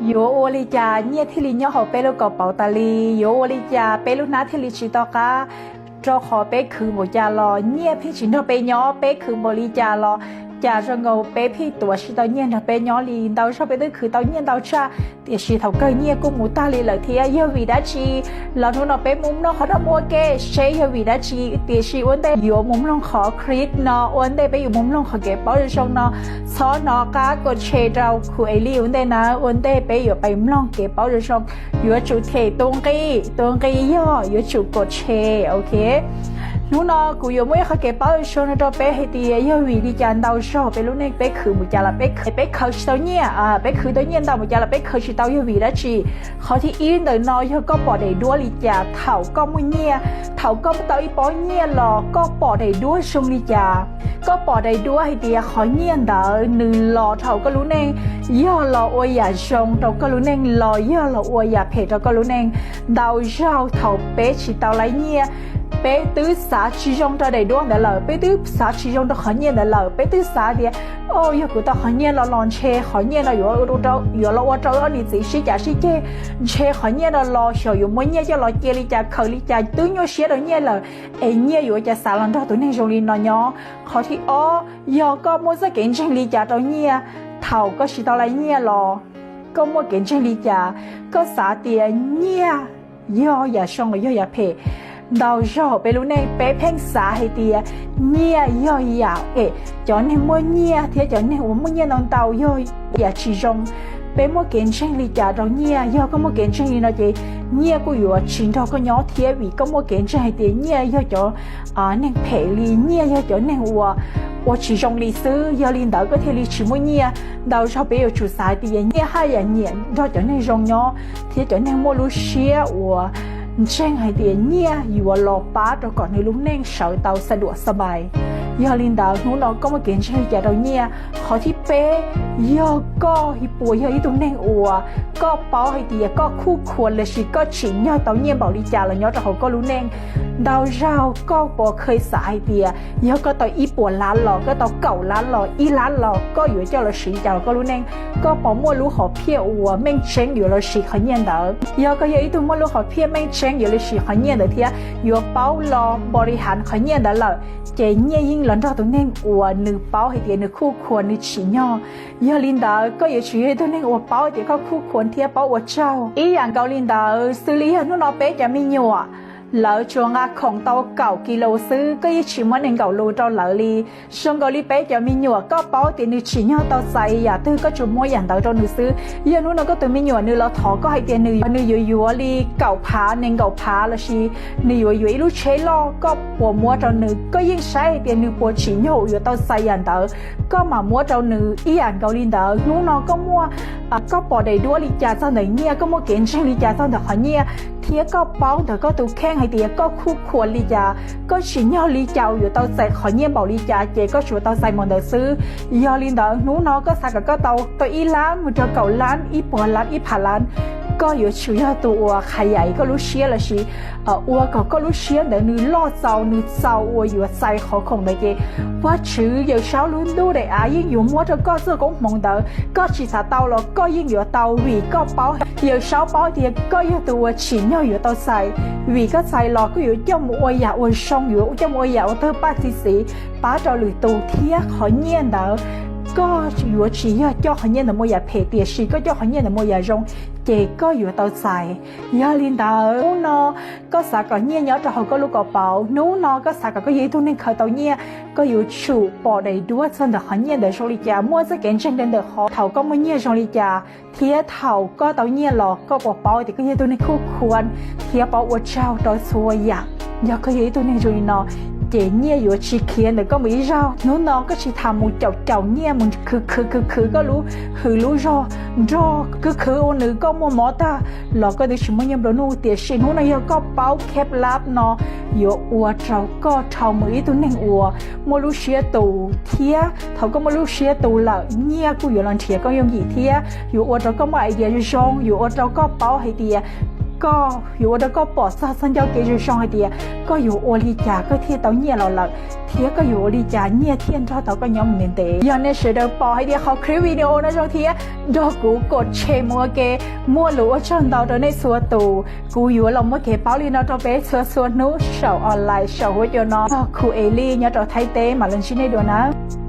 Yuav ua li cas nyiaj thiaj li nyob hauv peb lub kaus pauv tas li? Yuav ua li cas peb lub hnab thiaj li tsis to qab? Rau qhov peb khwv npaum cas los nyiaj pheej tsis nrog peb nyob, peb khwv npaum li cas los cas zoo nkaus peb pheej tuav tsis tau nyiaj nrog peb nyob li. Ntau zaug peb twb khwv tau nyiaj ntau tshaj, tiam sis thaum kawg nyiaj kuj mus tag li lawm thiab. Yog vim dab tsi los hnub no peb mus mloog qhov no ua ke seb yog vim dab tsi, tiam sis ua ntej yuav mus mloog qhov clip no, ua ntej peb yuav mus mloog qhov kev paub zoo zoo no, txhob hnov qab kom share rau kuv es li ua ntej na. Ua ntej peb yuav pais mloog kev paub zoo zoo, yuav tsum them tus nqi, tus nqi yog yuav tsum kom share, ok. Hnub no kuv yuav muaj ib qhov kev paub zoo zoo no rau peb hais tias yog vim li cas ntau zaug peb lub neej peb khwv mus cas los peb, peb khaws tsis tau nyiaj, peb khwv tau nyiaj ntau mus cas los peb khaws tsis tau, yog vim dab tsi. Qhov thib ib ntawm no yog koj pom daim duab li cas thaum koj muaj nyiaj. Thaum koj tau ib pob nyiaj los koj pom daim duab zoo li cas? Koj pom daim duab hais tias qhov nyiaj ntawd nws los rau hauv koj lub neej yog los ua yam zoo rau koj lub neej los yog los ua yam phem rau koj lub neej. Ntau zaug thaum peb tsis tau lawv nyiaj, peb twb xav tsis zoo rau daim duab ntawd lawm, peb twb xav tsis zoo rau qhov nyiaj ntawd lawm, peb twb xav tias, o, yog kuv tau qhov nyiaj no los ntshe qhov nyiaj no yuav los ua rau ob niam txiv sib cav sib ceg, ntshe qhov nyiaj no los xyov yuav muaj nyiaj coj los cia li cas khaws li cas, twb nyuaj siab rau nyiaj lawm, es nyiaj yuav cas xav los nrog tus neeg zoo li no nyob. Qhov thib ob yog koj muaj txoj kev ntseeg li cas rau nyiaj. Thaum koj tsis tau lawv nyiaj los koj muaj kev ntseeg li cas? Koj xav tias nyiaj yog yam zoo los yog yam phem? Ntau zaug peb lub neej peb pheej xav hais tias nyiaj yog yam phem, cov neeg muaj nyiaj thiab cov neeg uas muaj nyiaj ntau ntau yog yam tsis zoo. Peb muaj kev ntseeg li cas rau nyiaj? Yog koj muaj kev ntseeg li no ces nyiaj kuj yuav tsis nrog koj nyob thiab, vim koj muaj kev ntseeg hais tias nyiaj yog cov neeg phem li, nyiaj yog cov neeg uas ua tsis zoo li xwb, yog li ntawd koj thiaj li tsis muaj nyiaj. Ntau zaug peb yuav tsum xav tias nyiaj haj yam nyiam nrog cov neeg zoo nyob thiab cov neeg muaj lub siab uas ntseeg hais tias nyiaj yuav los pab rau kom nws lub neej sawv tau xa duam xa npais. Yog li ntawd hnub no koj muaj kev ntseeg li cas rau nyiaj? Qhov thib peb yog koj puas yog ib tug neeg uas koj paub hais tias koj khuj khuas lossis koj tsim nyog tau nyiaj npaum li cas los nyob rau hauv koj lub neej. Ntau zaug koj puas kheev xav hais tias yog koj tau ib puas lab los, koj tau kaum lab los, ib lab los, koj yuav coj los siv li cas los koj lub neej? Koj puas muaj lub hom phiaj uas meej tseeb yuav los siv qhov nyiaj ntawd? Yog koj yog ib tug muaj lub hom phiaj meej tseeb yuav los siv qhov nyiaj ntawd thiab yuav paub los npaum li has qhov nyiaj ntawd lawm, ces nyiaj yeej los nrog tus neeg uas nws paub hais tias nws khuj khuas nws tsim nyog. Yog li ntawd koj yuav tsum yog ib tug neeg uas paub tias koj khuj khuas thiab paub ua tsaug. Ib yam nkaus li ntawd xws li yog hnub no peb cov me nyuam, lawv tsuas nqa khoom tau kaum kis lus xwb, koj yeej tsis muab nees nkaum lus rau lawv li. Zoo nkaus li peb cov me nyuam, koj paub tias nws tsim nyog tau txais yam twg koj tsuas muab yam ntawd rau nws xwb. Yog hnub no koj tus me nyuam nws los thov koj hais tias nws, nws yuav yuav li kaum phav, nees nkaum phav lossis nws yuav yuav ib lub tsheb loj, koj puas muab rau nws? Koj yeej saib hais tias nws puas tsim nyog yuav tau txais yam ntawd, koj mam muab rau nws. Ib yam nkaus li ntawd, hnub no koj muaj, koj pom daim duab li cas txog ntawm nyiaj, koj muaj kev ntseeg li cas txog ntawm qhov nyiaj, thiab koj paub ntawm koj tus kheej hais tias koj khuj khuas li cas, koj tsim nyog li cas uas yuav tau txais qhov nyiaj npaum li cas ces koj tsuas tau txais mus ntawd xwb. Yog li ntawd hnub no koj xav kom koj tau, tau ib lab mus rau kaum lab, ib puas lab, ib phav lab, koj yuav tsum yog tus uas qhia koj lub siab lossis ua kom koj lub siab ntawd nws loj txaus, nws txaus uas yuav txais qhov khoom ntawd ces Vajtswv Yawmsaub lub ntuj daim av yeej yuav muab rau koj txoj koob hmoov ntawd. Koj tsis xav tau los koj yeej yuav tau vim koj paub, Yawmsaub paub tias koj yog tus uas tsim nyog yuav tau txais. Vim koj txais los koj yuav coj mus ua yam uas zoo, yuav coj mus ua yam uas tawg paj txi txiv pab rau lwm tus, thiab qhov nyiaj ntawd koj yuav tsis yog coj qhov nyiaj ntawd mus yam phem, tiam sis koj coj qhov nyiaj ntawd mus yam zoo, ces koj yuav tau txais. Yog li ntawd hnub no koj xav kom nyiaj nyob rau hauv koj lub kaus pauv, hnub no koj xav kom koj yog ib tug neeg khaws tau nyiaj, koj yuav tsum pom daim duab txog ntawm qhov nyiaj ntawd zoo li cas, muaj txoj kev ntseeg rau ntawm qhov thaum koj muaj nyiaj zoo li cas, thiab thaum koj tau nyiaj los koj puas paub tias koj yog tus neeg khuj khuas thiab paub ua tsaug rau txhua yam. Yog koj yog ib tug neeg zoo li no, ces nyiaj yuav tsis khiav ntawm koj mus ib zaug. Hnub no koj tsis tas mus caum caum nyiaj mus khwv khwv khwv khwv koj lub hwj lub zog, nrog khwv khwv ua nws koj muaj mob tag los koj twb tsis muaj nyiaj nplua nuj. Tiam sis hnub no yog koj paub kheb lab no yuav ua rau koj dhau mus ib tug neeg uas muaj lub siab tus, thiab thaum koj muaj lub siab tus lawm nyiaj kuj yuav los nrhiav koj yooj yim thiab yuav ua rau koj muaj idea zoo, yuav ua rau koj paub hais tias koj yuav ua rau koj pom txog txoj ncauj kev zoo zoo hais tias koj yuav ua li cas koj thiaj tau nyiaj los lawm, thiab koj yuav ua li cas nyiaj thiaj nrog tau koj nyob mus ntev ntev. Yog nej sawv daws pom hais tias qhov clip video no zoo thiab, nrog kuv kov tshem mus ua ke. Muaj lus ua tsaug ntau rau nej txhua tus. Kuv yuav los muab kev paub li no rau peb txhua txhua hnub saum online saum huab cua no. Yog Khu Elis nyob rau Thaib teb, mam los ntsib nej dua na.